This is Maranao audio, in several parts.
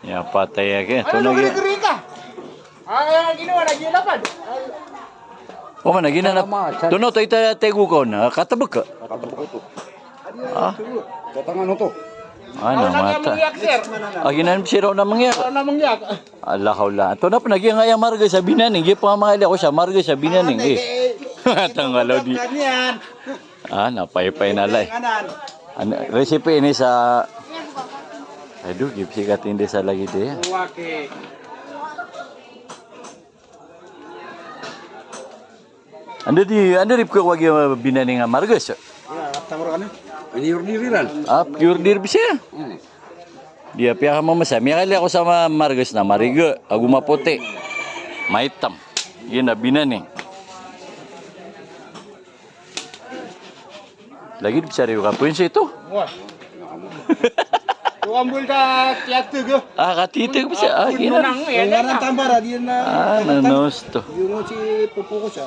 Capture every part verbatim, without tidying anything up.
Iya, patay a giya. Tono giya. O man a giya na. Tono, taw ita tego kaon a katebek. Ah. Tatangan oto. Ah, na mata. A giya na siraw na mangyak. Ala hawla. Tono pn a giya nga aya margas a binaning, giya pn a mangaliyo ako sa margas a binaning, eh. Tanggalaw di. Ah, na paypay na lay. Ano, recipe ini sa, aduh, gipsi katindi sa lagid iya. Anda di, anda di pkawagi a binaning a margas? Ini order iran. Ah, pure dir bisa. Di apiya ka mamasa. Miyakali ako sa ma-, margas na mariga ago mapoti. Maitam. Giya na binaning. Lagid bisa riyo ka pwensi ito. Wah. Ito ambul ka tiyateg, ah. Ah, ka tiyateg bisa. Ah, giya na. Ngaran tambara di na. Ah, nanos to. Yung si Popo ko siya.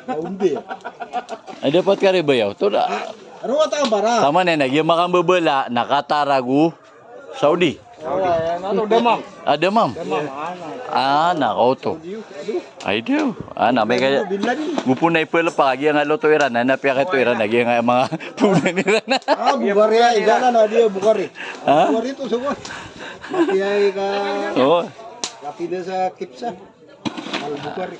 Kaunde. Ay, dapat ka rin bayaw. Ito na. Aro ka tambara. Tama na, na giya makambabala, na Qatar ago Saudi. Awa, ano, damam. Ah, damam. Damam, ano. Ah, na, kaoto. Ay, diyo. Ah, na, may kaya, gupo na ipwela pa, kagiya nga loto iran, na, na, piyakito iran, na, giya nga mga punan iran. Ah, bukari, ah, igana na, diyo, bukari. Ha? Bukari to, so, mati ay ka, oo. Mati na sa kipsa. Al bukari.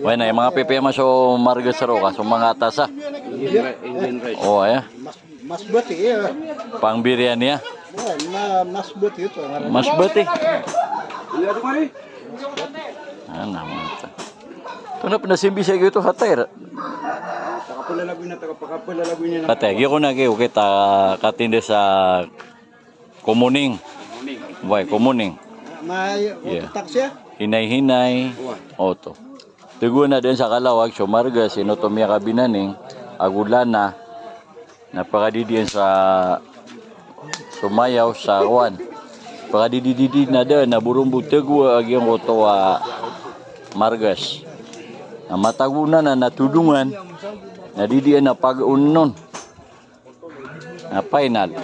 Wai na, aya manga pipiya man so margas roo ka so manga atas a. Indian rice. O, aya. Mas, mas bati, iya. Pang biryani, a. Iya, ma-, mas bati ito, ngaran. Mas bati. Iya, ito, pare. Ana, mata. Ito na pn a simbi sa giyoto, hatay ra. Pakapalalagoy na, pakapalalagoy na. Hatay, giya ko na giya, okay, ta katindi sa Komoning. Komoning. Wai, Komoning. May, yeah, oto taksi, ah? Hinay-hinay. Wai. Oto. Tegoan a dn sa Kalawag so margas, ino oto miyakabinaning, ago lana, na pakadidian sa, so mayaw sa kowan. Pakadidididi na dn, na borombo tegoa a giyangkoto a margas. Na matago na, na, na todongan, na didian a pagaonon. Na final.